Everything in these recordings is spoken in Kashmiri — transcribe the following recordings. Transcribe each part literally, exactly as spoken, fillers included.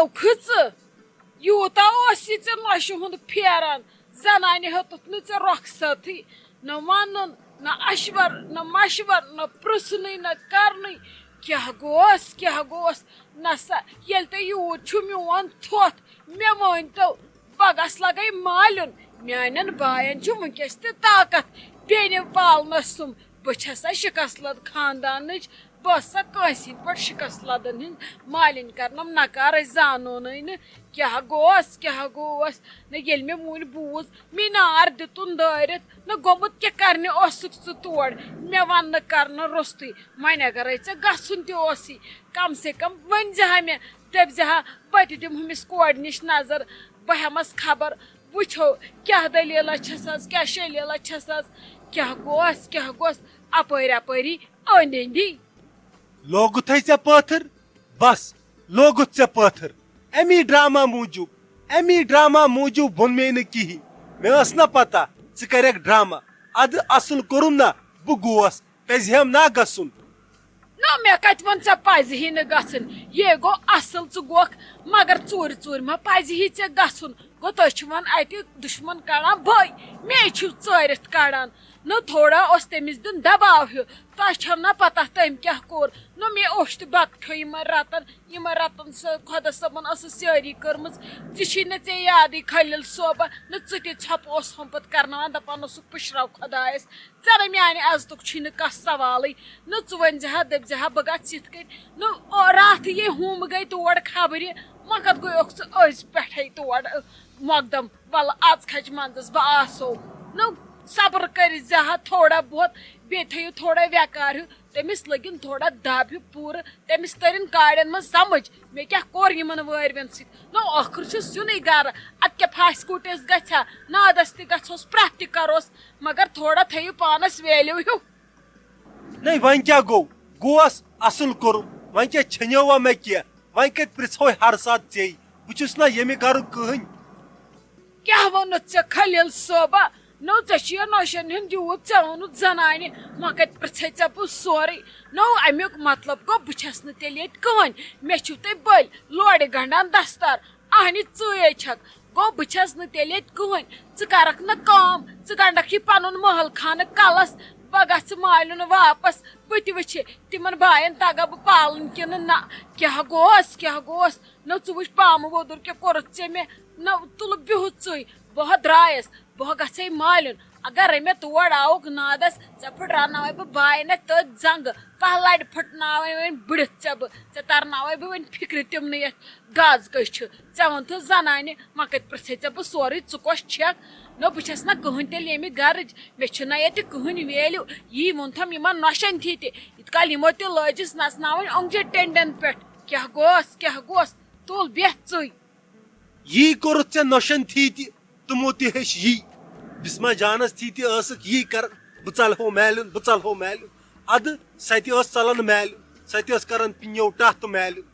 کھٕژٕ، یوٗتاہ اوس یہِ ژےٚ نۄشہِ ہُنٛد پھیران، زنانہِ ہیوٚتُتھ نہٕ ژےٚ رۄخصتٕے، نہ ونُن، نہ اشور، نہ مشور، نہ پرژھنُے، نہ کرنُے۔ کیٛاہ گوس، کیٛاہ گوس؟ نہ سا، ییٚلہِ تۄہہِ یوٗت چھُ میون تھوٚتھ، مےٚ ؤنۍتو، بہٕ گژھٕ لگے مالیُن، میانٮ۪ن باین چھُ وٕنکیٚس تہِ طاقت بیٚنہِ پالنس سُم۔ بہٕ چھسا شکست لد خاندانٕچ؟ بہٕ ٲسسا کٲنٛسہِ ہٕنٛدۍ پٲٹھۍ شکست لدن ہٕنٛز مالِنۍ کرنم نکار؟ أسۍ زانو نہٕ۔ کیٛاہ گوس، کیٛاہ گوس؟ نہ ییٚلہِ مےٚ وُنۍ بوٗز، مینار دِتُن دٲرِتھ، نہ گوٚمُت کیٛاہ کرنہِ اوسُکھ ژٕ تور؟ مےٚ وننہٕ کرنہٕ روٚستُے۔ وۄنۍ اگرے ژےٚ گژھُن تہِ اوسُے، کم سے کم ؤنۍ زِ ہا مےٚ، دٔپۍ زِ ہا، بہٕ تہِ دِمہٕ ہُمِس کورِ نِش نظر، بہٕ ہٮ۪مس خبر، وٕچھو کیٛاہ دٔلیٖلہ چھس آز، کیٛاہ شلیٖلہ چھس آز۔ کیٛاہ گوس، کیٛاہ گوس؟ اپٲرۍ اپٲری أنٛدۍ أنٛدی۔ لوگُتھے ژےٚ پٲتھٕر؟ بس، لوگُتھ ژےٚ پٲتھٕر۔ امی ڈرامہ موٗجوٗب، امی ڈرامہ موٗجوٗب ووٚن مے نہٕ کِہی۔ مےٚ ٲس نہ پتہ ژٕ کرکھ ڈرامہ۔ ادٕ اصل کوٚرُم نہ، بہٕ گوس، پزِ ہم نہ گژھُن۔ نہ، مےٚ کتہِ ووٚن ژےٚ پزِ ہی نہٕ گژھُن؟ یے گوٚو اصل، ژٕ گوکھ، مگر ژوٗرِ ژوٗرِ ما پزِ ہی ژےٚ گژھُن؟ گوٚو تُہۍ چھِوَن اَتہِ دُشمَن کَڑان بٔے، مے چھِو ژٲرِتھ کَڑان۔ نہ تھوڑا اوس تٔمِس دیُن دباو ہیوٗ، تۄہہِ چھَو نہ پَتہ تٔمۍ کیٛاہ کوٚر۔ نہ مے اوٚش تہٕ بَکہٕ کھیوٚو یِمَن رَتَن، یِمَن رَتَن سُہ خۄدا صٲبَن ٲسٕس سیٲری کٔرمٕژ۔ ژےٚ چھی نہٕ ژےٚ یادٕے خلیل صٲبہ، نہ ژٕ تہِ ژھۄپہٕ اوس ہُم پَتہٕ کَرناوان، دَپان اوسُکھ پُشراو خۄدایَس۔ ژےٚ نہٕ میانہِ عزتُک چھُے نہٕ کانٛہہ سوالٕے۔ نہ ژٕ ؤنۍ زِ ہا، دٔپۍ زِ ہا، بہٕ گژھٕ یِتھ کٔنۍ۔ نہ، او، راتھ یے ہُم گٔے تور خبرِ، مگر گوٚیوکھ ژٕ أزۍ پٮ۪ٹھَے تور، ٲ، مۄقدم۔ وَلہٕ، اَژ کھَچہِ منٛزَس، بہٕ آسو۔ نہ، صبر کٔرِتھ زِ ہا تھوڑا بہت، بیٚیہِ تھٲیِو تھوڑا وٮ۪کار ہیوٗ، تٔمِس لٔگِن تھوڑا دَب ہیوٗ پوٗرٕ، تٔمِس تٔرِن کاڑٮ۪ن منٛز سمجھ، مےٚ کیٛاہ کوٚر یِمَن وٲرۍوٮ۪ن سۭتۍ۔ نہ، ٲخٕر چھُ سیُنٕے گَرٕ، اَدٕ کیٛاہ پھاسہِ کوٗٹِس گژھِ ہا؟ نادَس تہِ گژھوس، پرٛٮ۪تھ تہِ کَروس۔ مگر تھوڑا تھٲیِو پانس ویلیو ہیوٗ۔ نَے، وۄنۍ کیٛاہ گوٚو؟ گوس، اصٕل کوٚرُم۔ وۄنۍ کیٛاہ ژھیٚنیوا مےٚ کینٛہہ؟ وۄنۍ کتہِ پرژھو ہر ساتہٕ ژیٚے؟ بہٕ چھُس نہ ییٚمہِ گرُک کٕہٕنۍ۔ کیٛاہ ووٚنُتھ ژےٚ خلیل صٲبہ؟ نو، ژےٚ چھُے نۄشن ہُنٛد یوٗت، ژےٚ ووٚنُتھ زنانہِ، وۄنۍ کتہِ پرژھے ژےٚ بہٕ سورُے؟ نو، امیُک مطلب گوٚو، بہٕ چھس نہٕ تیٚلہِ ییٚتہِ کٕہٕنۍ۔ مےٚ چھِو تُہۍ بٔلۍ لورِ گنٛڈان دستار۔ اہنہِ، ژٕے چھکھ۔ گوٚو، بہٕ چھس نہٕ تیٚلہِ ییٚتہِ کٕہٕنۍ۔ ژٕ کرکھ نہٕ کٲم، ژٕ گنڈکھ یہِ پنُن محل خانہٕ کلس۔ بہٕ گژھٕ مالیُن واپس، بہٕ تہِ وٕچھِ، تِمن باین تگا بہٕ پالٕنۍ کِنہٕ نہ۔ کیٛاہ گوس، کیٛاہ گوس؟ نہ، ژٕ وٕچھ پامہٕ وۄدُر کیٛاہ کوٚرُتھ ژےٚ مےٚ۔ نہ، تُلہٕ بِہُت ژٕے، بہٕ ہا درٛایس، بہٕ ہا گژھے مالیُن۔ اگرے مےٚ تور آوُکھ نادس، ژےٚ پھٕٹراوناوے بہٕ باینہ تٔتھۍ زنگہٕ۔ پہہ لڑِ پھٕٹناوے وۄنۍ بٕڑِتھ ژےٚ بہٕ، ژےٚ ترناوے بہٕ وۄنۍ فکرِ تِمنٕے یتھ گاز کٔش چھِ۔ ژےٚ ووٚنتھٕ زنانہِ، وۄنۍ کتہِ پرژھے ژےٚ بہٕ سورُے، ژٕ کۄس چھکھ؟ نہ، بہٕ چھس نہ کٕہٕنۍ تیٚلہِ ییٚمہِ گرٕچ، مےٚ چھُنہ ییٚتہِ کٕہٕنۍ ویلیو۔ یی ووٚنتھم یِمن نۄشن تھی تہِ، یِتھ کال یِمو تہِ لٲجِس نژناوٕنۍ اونٛگجہِ ٹینڈن پٮ۪ٹھ۔ کیٛاہ گوس، کیٛاہ گوس؟ تُل بیٚہہ ژٕے۔ یی کوٚرُتھ ژےٚ نۄشن تھی تہِ، تِمو تہِ ہیٚچھ یی۔ بسمہ جانس تھی تہِ ٲسٕکھ یی کران، بہٕ ژلہو میلیُن، بہٕ ژلہو میلیُن۔ ادٕ سۄ تہِ ٲس ژلان میلیُن، سۄ تہِ ٲس کران پِنیو ٹاہ تہٕ میلیُن۔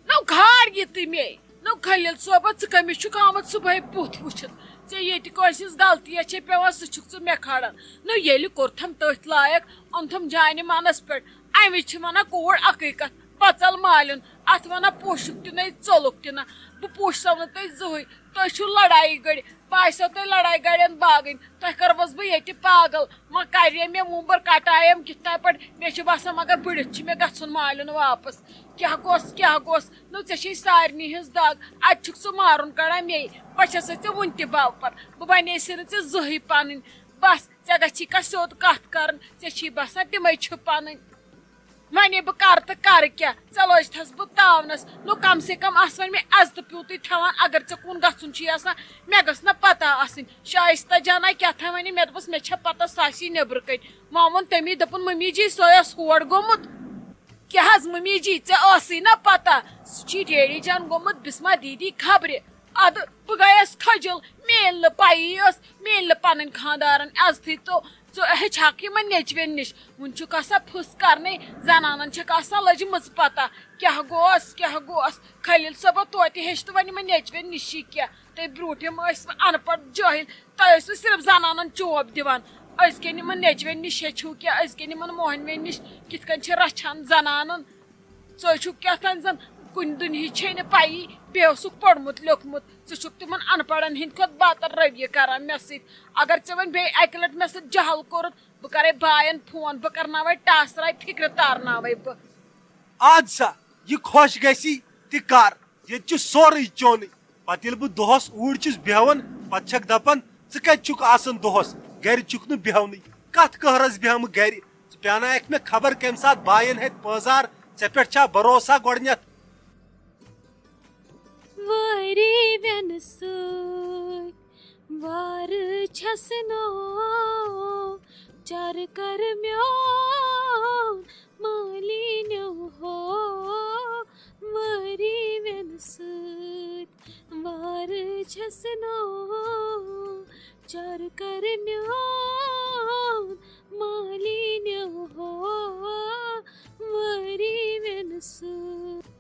نو کھار یہِ تہِ مے۔ نو خلیل صٲبہ، ژٕ کٔمِس چھُکھ آمُت صُبحٲے بُتھ وٕچھِتھ؟ ژےٚ ییٚتہِ کٲنٛسہِ ہٕنٛز غلطی چھے پٮ۪وان، سُہ چھُکھ ژٕ مےٚ کھاران۔ نو ییٚلہِ کوٚرتھم تٔتھۍ لایق، اوٚنتھم جانہِ منس پٮ۪ٹھ۔ امہِ وِزِ چھِ ونان کوٗر اکٕے کتھ، بہٕ ژل مالیُن۔ اتھ ونان پوشُک تہِ نَے، ژوٚلُک تہِ نہ۔ بہٕ پوشسو نہٕ تۄہہِ زٕہٕے۔ تُہۍ چھِو لڑایہِ گٔڑۍ، باسیو تۄہہِ لڑایہِ گڑٮ۪ن باگٕنۍ۔ تۄہہِ کٔروَس بہٕ ییٚتہِ پاگل۔ وۄنۍ کَرے مےٚ وُمبٕر، کَٹایم کِتھ تام پٲٹھۍ۔ مےٚ چھُ باسان، مگر بٕڑِتھ چھُ مےٚ گژھُن مالیُن واپس۔ کیٛاہ گوٚژھ، کیٛاہ گوٚژھ؟ نو، ژےٚ چھے سارنٕے ہٕنٛز دگ۔ اَتہِ چھُکھ ژٕ مارُن کَڑان مے۔ بہٕ چھَسے ژےٚ وُنہِ تہِ باپار۔ بہٕ بَنے سے نہٕ ژےٚ زٕہٕے پَنٕنۍ۔ بس، ژےٚ گژھی کانٛہہ سیوٚد کَتھ کَرٕنۍ۔ ژےٚ چھی باسان، تِمَے چھِ پَنٕنۍ۔ وۄنۍ بہٕ کرٕ تہٕ کرٕ کیٛاہ؟ ژےٚ لٲجتھس بہٕ تاونس۔ نو، کم سے کم آس وۄنۍ مےٚ عزتہٕ پیوٗتٕے تھاوان۔ اگر ژےٚ کُن گژھُن چھُے آسان، مےٚ گٔژھ نہ پتہ آسٕنۍ۔ شائستہ جانا کیٛاہ تھام ونہِ، مےٚ دوٚپُس، مےٚ چھےٚ پتہ، سۄ آسی نیٚبرٕ کَنۍ۔ وۄنۍ ووٚن تٔمی، دوٚپُن، ممی جی، سۄے ٲس ہور گوٚمُت۔ کیٛاہ حظ ممی جی، ژےٚ ٲسٕے نہ پتہ؟ سُہ چھی ڈیڈی جان گوٚمُت بسمہ دیدی خبرِ۔ ادٕ بہٕ گٔیَس کھجل، مےٚ ییٚلہِ نہٕ پَیی ٲس، مےٚ ییٚلہِ نہٕ پَنٕنۍ خانٛدارَن عزتھٕے تو، ژٕ ہیٚچھِ ہاکھ یِمَن نیٚچوٮ۪ن نِش۔ وٕنہِ چھُکھ آسان پھٕس کَرنَے، زَنانَن چھَکھ آسان لٔجمٕژ پَتہ۔ کیٛاہ گوس، کیٛاہ گوس؟ خلیل صٲبہ، توتہِ ہیٚچھ تہٕ وۄنۍ یِمَن نیٚچوٮ۪ن نِشی کینٛہہ۔ تُہۍ برٛونٛٹھِم ٲسۍ وۄنۍ اَن پَڑھ جٲہِل، تۄہہِ ٲسوٕ صرف زَنانَن چوب دِوان۔ أزکٮ۪ن یِمَن نیٚچوٮ۪ن نِش ہیٚچھِو کینٛہہ، أزکٮ۪ن یِمَن موہنوٮ۪ن نِش کِتھ کٔنۍ چھِ رَچھان زَنانَن۔ ژٕ چھُکھ کیٛاہ تام زَن کُنہِ دُنہِچ چھے نہٕ پَیی، بیٚیہِ اوسُکھ پوٚرمُت لیوٚکھمُت۔ ژٕ چھُکھ تِمن اَن پَڑھن ہِنٛدۍ کھۄتہٕ بدتر رویہِ کران مےٚ سۭتۍ۔ اگر ژےٚ وۄنۍ بیٚیہِ اَکہِ لَٹہِ مےٚ سۭتۍ جہل کوٚرُتھ، بہٕ کرے باین فون، بہٕ کرناوے ٹاسراے، فِکرِ تارناوے بہٕ۔ اَد سا، یہِ خۄش گژھی تہِ کر، ییٚتہِ چھُ سورُے چونُے۔ پتہٕ ییٚلہِ بہٕ دۄہس اوٗرۍ چھُس بیٚہوان، پتہٕ چھکھ دپان، "ژٕ کتہِ چھُکھ آسان دۄہس؟ گرِ چھُکھ نہٕ بیٚہونٕے۔ کتھ قہرس بیٚہمہٕ گرِ؟ ژٕ پیاناوکھ مےٚ خبر کمہِ ساتہٕ باین ہتہِ پٲزار۔ ژےٚ پٮ۪ٹھ چھا بھروسہ گۄڈنیتھ؟" وٲری وٮ۪نہٕ سۭتۍ وارٕ چھَس ناو چر کر میون مالیٖنیو ہو۔ وٲری وٮ۪نہٕ سۭتۍ وارٕ چھَس ناو چر کر میون مالیٖنیو ہو۔ وٲری وٮ۪نہٕ سۭتۍ۔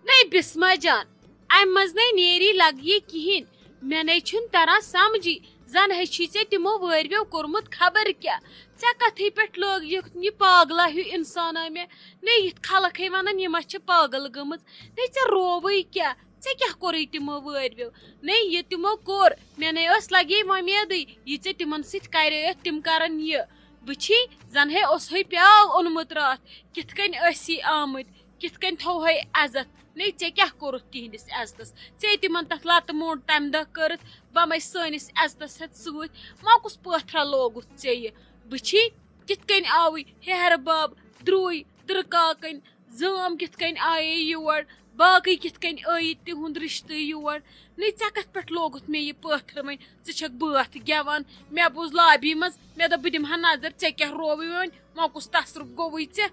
نَے بسمہ جان، امہِ منٛز نَے نیری لگہِ کِہینۍ۔ مےٚ نَے چھُنہٕ تران سمجھی، زن ہے چھی ژےٚ تِمو وٲرویو کوٚرمُت خبر کیٛاہ۔ ژےٚ کتھٕے پٮ۪ٹھ لوگ یہِ، یہِ پاگلا ہیوٗ انسانا مےٚ۔ نَے یِتھ خلق ہے ونان، یہِ ما چھِ پاگل گٔمٕژ۔ نَے ژےٚ رووٕے کیٛاہ؟ ژےٚ کیٛاہ کوٚرُے تِمو وٲرویو؟ نَے یہِ تِمو کوٚر، مےٚ نَے ٲس لگے وۄمیدٕے، یہِ ژےٚ تِمن سۭتۍ کرییتھ، تِم کرن یہِ۔ وٕچھی، زن ہے اوسہے پیاو اوٚنمُت راتھ، کِتھ کٔنۍ ٲسی آمٕتۍ، کِتھ کٔنۍ تھوہے عزت۔ نَے ژےٚ کیٛاہ کوٚرُتھ تِہنٛدِس عزتس؟ ژےٚ تِمن تتھ لتہٕ موٚنڈ تمہِ دۄہ کٔرٕتھ، بہ مے سٲنِس عزتس ہٮ۪تھ سۭتۍ۔ وۄنۍ کُس پٲتھرا لوگُتھ ژےٚ یہِ؟ وٕچھی، کِتھ کٔنۍ آوٕے ہیہرٕ بب، درُے، تٕرکاکٕنۍ، زٲم کِتھ کٔنۍ آیے یور، باقٕے کِتھ کٔنۍ ٲیی تِہُنٛد رِشتہٕ یور۔ نَے ژےٚ کتھ پٮ۪ٹھ لوگُتھ مےٚ یہِ پٲتھر وۄنۍ؟ ژٕ چھکھ بٲتھ گٮ۪وان۔ مےٚ بوٗز لابی منٛز، مےٚ دوٚپ، بہٕ دِمہٕ ہا نظر، ژےٚ کیٛاہ رووٕے وۄنۍ؟ وۄنۍ کُس تصرُف گوٚوُے ژےٚ؟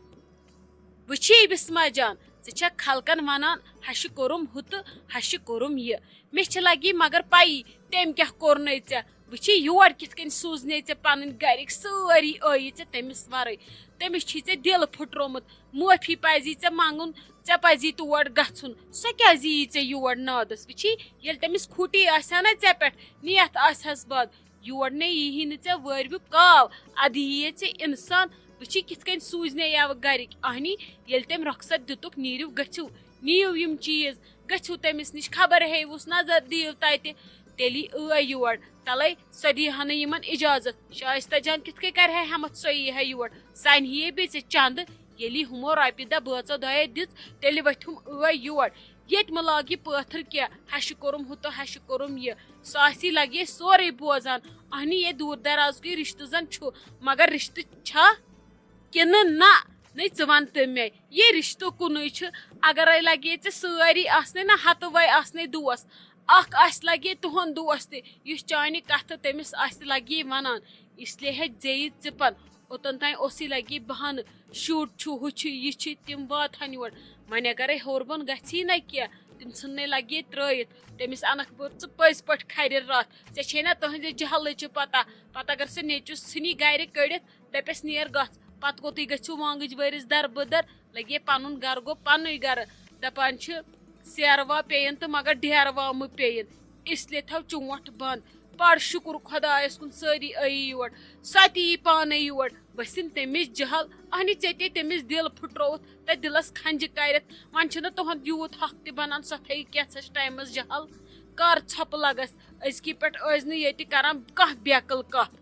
وٕچھی بسمہ جان، ژٕ چھکھ خلقن ونان، ہشہِ کوٚرُم ہُہ تہٕ ہشہِ کوٚرُم یہِ۔ مےٚ چھِ لگی مگر پَیی، تٔمۍ کیٛاہ کوٚرنَے ژےٚ۔ وٕچھی، یور کِتھ کٔنۍ سوٗزنے ژےٚ پنٕنۍ گرِکۍ سٲری، ٲیی ژےٚ تٔمِس ورٲے۔ تٔمِس چھی ژےٚ دِل پھُٹرومُت۔ معٲفی پزی ژےٚ منٛگُن، ژےٚ پزی تور گژھُن۔ سۄ کیٛازِ یی ژےٚ یور نادس؟ وٕچھی، ییٚلہِ تٔمِس کھوٗٹی آسہِ ہا نہ ژےٚ پٮ۪ٹھ، نِیَتھ آسہِ ہس بد۔ یور نے یی نہٕ ژےٚ وٲروِ کاو، ادٕ ییٖیے ژےٚ انسان۔ وٕچھی، کِتھ کٔنۍ سوٗزنے یَوٕ گرِکۍ اہنی۔ ییٚلہِ تٔمۍ رۄخصت دِتُکھ، نیٖرِو گٔژھِو، نِیِو یِم چیٖز، گٔژھِو تٔمِس نِش، خبر ہیٚیوُس نظر دِیِو تَتہِ۔ تیٚلی ٲے یور، تَلَے سۄ دی ہا نہٕ یِمَن اِجازت۔ شایستہ جان کِتھ کٔنۍ کَرِ ہا ہٮ۪مَتھ، سۄ یی ہا یور، سۄ اَنہِ ہے بیٚیہِ ژےٚ چَندٕ۔ ییٚلی ہُمو رۄپیہِ دَہ بٲژو دۄیو دِژ، تیٚلہِ ؤتھِم ٲے یور۔ ییٚتہِ مہٕ لاگ یہِ پٲتھٕر کینٛہہ، ہَشہِ کوٚرُم ہُہ تہٕ ہَشہِ کوٚرُم یہِ۔ سُہ آسی لگہِ ہے سورُے بوزان۔ اہنی، یے دوٗر دراز کُے رِشتہٕ زَن چھُ، مگر رِشتہٕ چھا کِنہٕ نہ؟ نَے ژٕ وَن تہٕ مےٚ، یہِ رِشتہٕ کُنُے چھُ۔ اگرے لگے ژےٚ سٲری آسنے نہ ہتہٕ وے آسنے دوس، اکھ آسہِ لگے تُہُنٛد دوس تہِ، یُس چانہِ کتھٕ تٔمِس آسہِ لگے ونان۔ اس لیے ہے ژیٚیہِ ژِپن۔ اوٚتن تام اوسُے لگے بہانہٕ، شُر چھُ، ہُہ چھُ، یہِ چھِ، تِم واتہن یور۔ وۄنۍ اگرے ہیوٚر بۄن گژھی نہ کینٛہہ، تِم ژھٕننے لگے ترٲیِتھ۔ تٔمِس انکھ بہٕ ژٕ پٔزۍ پٲٹھۍ کھرِ رتھ۔ ژےٚ چھے نہ تہنٛزِ جہلٕچ پتہ۔ پتہٕ اگر سُہ نیٚچوِس ژھٕنی گرِ کٔڑِتھ، دپٮ۪س، "نیر گژھ۔" پتہٕ کوٚتُے گژھِو وانگٕج وٲرِس دربٕدر؟ لگے پنُن گرٕ گوٚو پنُے گرٕ۔ دپان چھِ، "سیروا پیٚیِن تہٕ مگر ڈیروا مہٕ پیٚیِن، اس لیے تھاو چونٹھ بند۔" پڑ شُکر خۄدایس کُن، سٲری ٲیی یور، سۄ تہِ یی پانے یور۔ بٔسِن تٔمِس جہل، اہنہِ ژےٚ تہِ تٔمِس دِل پھُٹرووُتھ تہٕ دِلس کھنجہِ کٔرِتھ۔ وۄنۍ چھُنہٕ تُہُنٛد یوٗت حق تہِ بنان، سۄ تھٲیِو کینٛژھس ٹایمس جہل۔ کر ژھۄپہٕ لگس، أزکی پٮ۪ٹھ ٲسۍ نہٕ ییٚتہِ کران کانٛہہ بیقل کتھ۔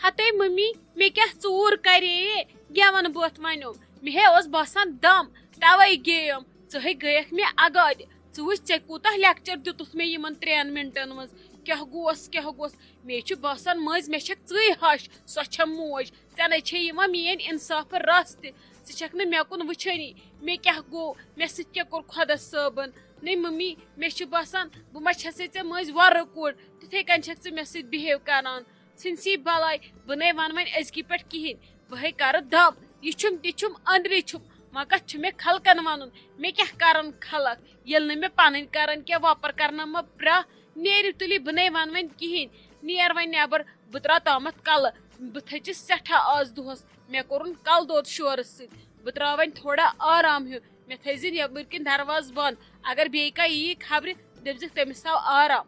ہتے ممی، مےٚ کیٛاہ ژوٗر کرییے؟ گٮ۪وَن بٲتھ وَنیوم۔ مےٚ ہے اوس باسان دم، توے گیٚیَم۔ ژٕ ہے گٔیَکھ مےٚ اگادِ۔ ژٕ وٕچھ، ژےٚ کوٗتاہ لیکچر دیُتُتھ مےٚ یِمن ترٛٮ۪ن منٹن منٛز۔ کیٛاہ گوس، کیٛاہ گوس؟ مے چھُ باسان مٔنٛزۍ مےٚ چھَکھ ژٕے ہَش، سۄ چھےٚ موج۔ ژےٚ نے چھے یِوان میٛٲنۍ انصافہٕ رس تہِ۔ ژٕ چھَکھ نہٕ مےٚ کُن وٕچھٲنی۔ مےٚ کیٛاہ گوٚو؟ مےٚ سۭتۍ کیٛاہ کوٚر خۄدا صٲبن؟ نے ممی، مےٚ چھُ باسان بہٕ ما چھَسے ژےٚ مٔنٛزۍ وۄرٕ کوٗر۔ تِتھَے کٔنۍ چھَکھ ژٕ مےٚ سۭتۍ بِہیو کران۔ ژھٕنسی بلاے، بہٕ نے وَنہٕ وۄنۍ أزکی پٮ۪ٹھ کِہیٖنۍ۔ بہٕ ہے کَرٕ دَم، یہِ چھُم تہِ چھُم، أنٛدرِ چھُم، وۄنۍ کَتھ چھُ مےٚ خلقَن وَنُن؟ مےٚ کیٛاہ کَرَن خلق، ییٚلہِ نہٕ مےٚ پَنٕنۍ کَرَن کینٛہہ، وۄپَر کَرنہ مہ پرٛاہ۔ نیرِو تُلِو، بہٕ نے وَنہٕ وۄنۍ کِہیٖنۍ۔ نیر وۄنۍ نٮ۪بَر، بہٕ ترٛاو تامَتھ کَلہٕ۔ بہٕ تھٔچِس سٮ۪ٹھاہ آز دۄہَس، مےٚ کوٚرُن کَلہٕ دود شورٕ سۭتۍ۔ بہٕ ترٛاو وۄنۍ تھوڑا آرام ہیوٗ۔ مےٚ تھٲیزِ یَپٲرۍ کِنۍ دروازٕ بنٛد، اگر بیٚیہِ کانٛہہ یی خبرِ، دٔپزٮ۪کھ تٔمِس تھاو آرام۔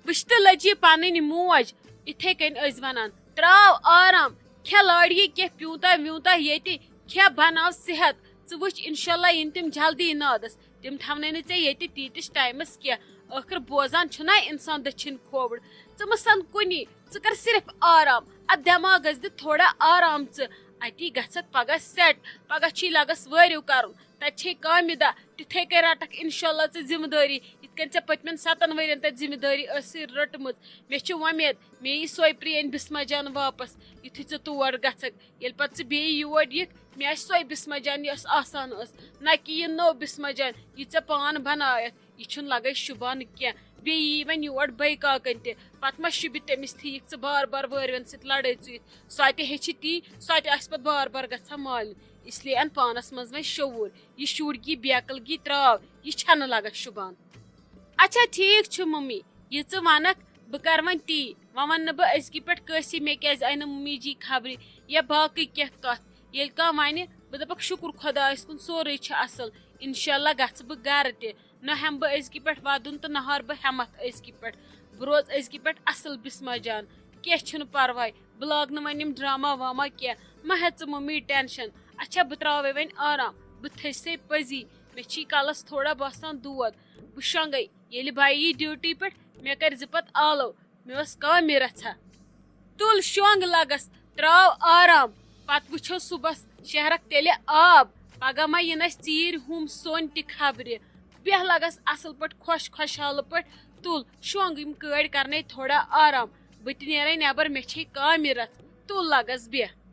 وٕچھ تہٕ لٔج یہِ پنٕنۍ موج، یِتھے کٔنۍ ٲسۍ ونان، "تراو آرام، کھےٚ لاڑیہِ کینٛہہ پیوٗنٛتاہ ویوٗنٛتاہ ییٚتہِ، کھےٚ بناو صحت، ژٕ وٕچھ، انشاءاللہ یِن تِم جلدی نادس۔ تِم تھاونَے نہٕ ژےٚ ییٚتہِ تیٖتِس ٹایمس کینٛہہ۔ ٲخٕر بوزان چھُنا انسان دٔچھِنۍ کھووُر۔ ژٕ مہٕ سن کُنی، ژٕ کر صرف آرام۔ اتھ دٮ۪ماغس دِ تھوڑا آرام ژٕ۔ اتی گژھکھ پگاہ سیٹ۔ پگاہ چھُے لگس وٲرِو کرُن۔ تتہِ چھے کامہِ دہ۔ تِتھے کٔنۍ رٹکھ انشاءاللہ ژٕ ذمہٕ دٲری، یِتھ کٔنۍ ژےٚ پٔتمٮ۪ن ستن ؤرین تتہِ ذمہٕ دٲری ٲسٕے رٔٹمٕژ۔ مےٚ چھِ وۄمید، مےٚ یی سۄے پرٛٲنۍ بسمہ جان واپس، یُتھُے ژٕ تور گژھکھ۔ ییٚلہِ پتہٕ ژٕ بیٚیہِ یور یِکھ، مےٚ آسہِ سۄے بسمہ جان، یۄس آسان ٲس، نہ کہِ یہِ نٔو بسمہ جان، یہِ ژےٚ پان بنایتھ۔ یہِ چھُنہٕ لگے شوٗبان کینٛہہ۔ بیٚیہِ یی وۄنۍ یور بٲے کاکن تہِ، پتہٕ ما شوٗبہِ تٔمِس تہِ یِکھ ژٕ بار بار وٲروٮ۪ن سۭتۍ لڑٲے ژُیِتھ۔ سۄ تہِ ہیٚچھِ تی، سۄ تہِ آسہِ پتہٕ بار بار گژھان مالِنۍ۔ اس لیے ان پانس منٛز وۄنۍ شعوٗر۔ یہِ شُرگی بیقلگی تراو، یہِ چھنہٕ لگان شوٗبان۔ اچھا ٹھیٖک چھُ ممی، یہِ ژٕ ونکھ بہٕ کرٕ وۄنۍ تی۔ وۄنۍ ونہٕ نہٕ بہٕ أزکہِ پٮ۪ٹھ کٲنٛسہِ مےٚ کیازِ آیہِ نہٕ ممی جی خبرِ یا باقٕے کینٛہہ کتھ۔ ییٚلہِ کانٛہہ ونہِ، بہٕ دپکھ شُکر خۄدایس کُن سورُے چھُ اصل۔ انشاءاللہ گژھٕ بہٕ گرٕ تہِ۔ نہ ہٮ۪مہٕ بہٕ أزکہِ پٮ۪ٹھ ودُن تہٕ نہ ہارٕ بہٕ ہٮ۪متھ أزکہِ پٮ۪ٹھ۔ بہٕ روزٕ أزکہِ پٮ۪ٹھ اصل بسمہ جان۔ کینٛہہ چھُنہٕ پرواے، بہٕ لاگہٕ نہٕ وۄنۍ یِم ڈرامہ وامہ کینٛہہ۔ مہ ہےٚ ژٕ ممی ٹینشن۔ اچھا بہٕ تراوے وۄنۍ آرام، بہٕ تھٔج سے پٔزی۔ مےٚ چھی کلس تھوڑا باسان دود۔ بہٕ شۄنگے۔ ییٚلہِ بھائی یی ڈیوٹی پٮ۪ٹھ، مےٚ کرِ زِ پتہٕ آلو۔ مےٚ ٲس کامہِ رژھا۔ تُل شۄنٛگ لگس، تراو آرام۔ پتہٕ وٕچھو صُبحس شہرک تیٚلہِ آب۔ پگاہ ما یِن اسہِ ژیٖرۍ ہُم سۄن تہِ خبرِ۔ بیٚہہ لگس اصل پٲٹھۍ خۄش خۄشحالہٕ پٲٹھۍ۔ تُل شۄنٛگ، یِم کٲڑۍ کرنے تھوڑا آرام۔ بہٕ تہِ نیرے نٮ۪بر، مےٚ چھے کامہِ رژھ۔ تُل لگس بیٚہہ۔